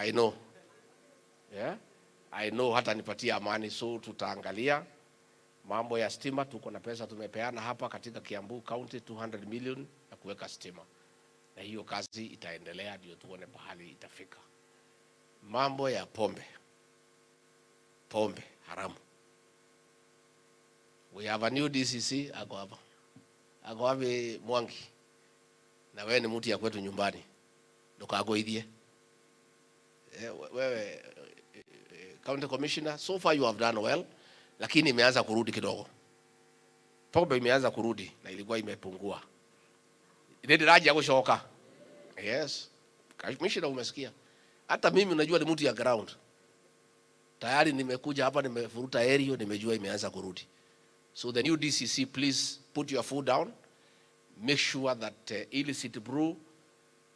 I know. Yeah? I know hata nipatia amani, so tutaangalia mambo ya stima. Tuko na pesa tumepeana hapa katika Kiambu County 200 million ya kuweka stima, na hiyo kazi itaendelea, ndio tuone pahali itafika. Mambo ya pombe, pombe haramu, we have a new DCC ako hapa, ako wapi Mwangi? Na wewe ni mtu ya kwetu nyumbani, ndukagoithie wewe county commissioner, so far you have done well, lakini imeanza kurudi kidogo. Pombe imeanza kurudi na ilikuwa imepungua. Ile daraja gushoka. Yes. Commissioner, umesikia? Hata mimi unajua ni mtu ya ground. Tayari nimekuja hapa nimefuruta area, nimejua imeanza kurudi. So the new DCC, please put your foot down. Make sure that illicit brew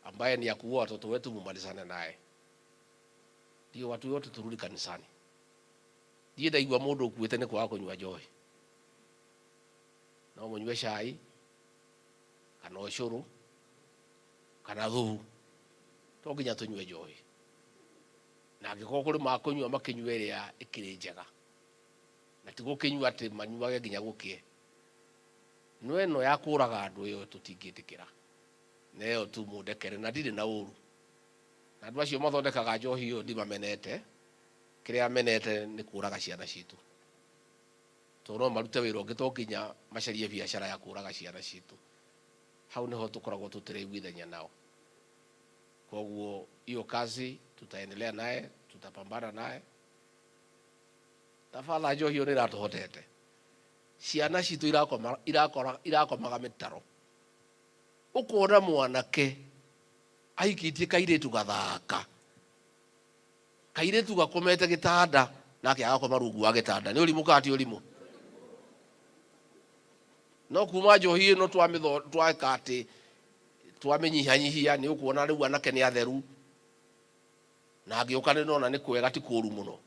ambaye ni ya kuua watoto wetu mumalizane naye. Ndio watu wote turudi kanisani. Ndiĩ ndaigua mũndũ ũkuĩte nĩ kwaga kũnyua njohi. No mũnyue cai kana ũcũrũ kana thubu, to nginya tũnyue njohi. Na angĩkorwo kũrĩ makũnyua makĩnyue ĩrĩa ĩkĩrĩ njega, na ti gũkĩnyua atĩ manyuage nginya gũkĩe. No ĩno ya kũraga andũ ĩyo tũtingĩtĩkĩra, na ĩyo tu mũndekere, na ndirĩ na ũru na andũ acio mathondekaga njohi ĩyo, ndimamenete. Kĩrĩa menete nĩ kũraga ciana citũ, tondũ no marute wĩra ũngĩ, to nginya macarie biacara ya kũraga ciana citũ. Hau nĩho tũkoragwo tũtĩraiguithania nao. Koguo hiyo kazi tutaendelea naye, tutapambana naye. Tafadhali, njohi ĩyo nĩ ĩratũhotete, ciana citũ irakoma irakora irakomaga mĩtaro. Ũkona mwanake ahikĩtie kairĩtu gathaka, kairĩtu gakomete gĩtanda nake agakoma rungu wa gĩtanda. Nĩ ũrimũ kana ti ũrimũ? No kuma njohi ĩno twamĩtho tweka atĩ twamĩnyihanyihia, nĩ ũkuona rĩu anake nĩ atheru, na ngĩũka nĩ ndona nĩ kwega, ti kũru mũno.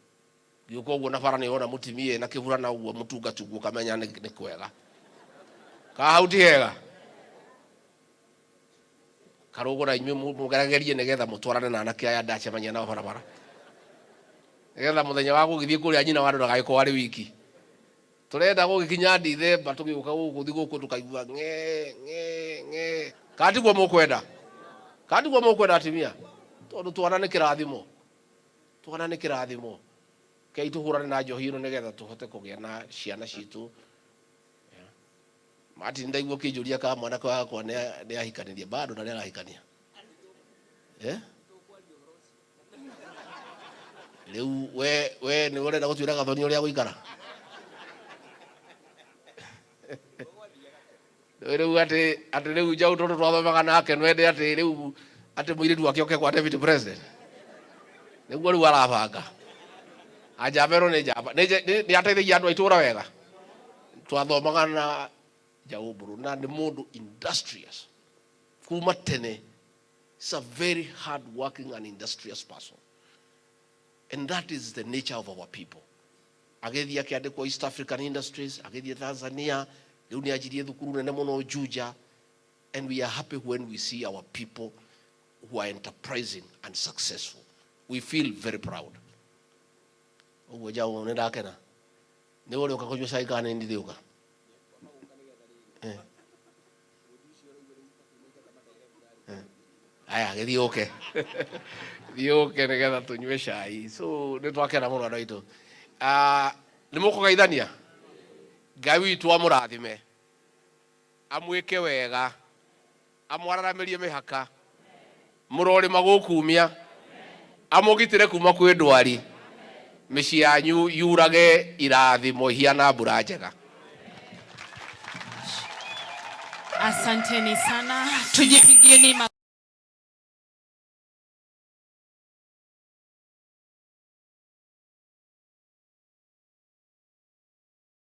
Ngĩũka ũguo na bara nĩ ona mũtimia na kĩburana ũguo mũtungatungu, ũkamenya nĩ kwega. Ka hau ti hega? Karũgũra inyuĩ mũgeragerie nĩgetha mũtwarane na anake aya ndacemania nao barabara, nĩgetha mũthenya wa gũgĩthiĩ kũrĩa nyina wa andũ ndagagĩkorwo arĩ wiki. Tũrenda gũgĩkinya Dithemba tũgĩũka gũkũ thigũkũ tũkaigua ng'e ng'e ng'e. Kana tiguo mũkwenda? Kana tiguo mũkwenda, atimia? Tondũ twana nĩ kĩrathimo, twana nĩ kĩrathimo. Kei tũhũrane na njohi ĩno nĩgetha tũhote kũgĩa na ciana citũ. Martin, ndaigua ũkĩnjũria kana mwanake wakwa nĩ ahikanirie. Bado na nĩ arahikania. Eh? Rĩu we nĩ ũrenda gũtuĩra Gathoni ũrĩa gũikara rĩu atĩ rĩu Njaũ tondũ twathomaga nake nwende atĩ rĩu atĩ mũirĩtu wake oke kwa deputy president, nĩguo rĩu arabanga. Anjamba ĩno nĩ njamba, nĩ ateithagia andũ a itũũra wega. Twathomaga na Njaũ Mbũrũ na nĩ mũndũ industrious kuma tene. He's a very hard working and industrious person, and that is the nature of our people. Agĩthiĩ akĩandĩkwo East African Industries, agĩthiĩ Tanzania, rĩu nĩ anjirie thukuru nene mũno Juja, and we are happy when we see our people who are enterprising and successful. We feel very proud. Ũguo Njaũ, nĩ ndakena. Nĩ ũrĩũka kũnyua cai kana nĩ ndĩrĩũka? Eh. Eh. Aya, gĩthiĩ ũke, thiĩ ũke nĩgetha tũnyue cai. So nĩ twakena mũno andũ aitũ. Ah, nĩ mũkũgeithania. Ngai witũ amũrathime, amwĩke wega, amwararamĩrie mĩhaka, mũrorĩma gũkumia, amũgitĩre kuma kwĩ ndwari, mĩciĩ yanyu yurage irathimo ihiana mbura njega. Asanteni sana, tujipigieni.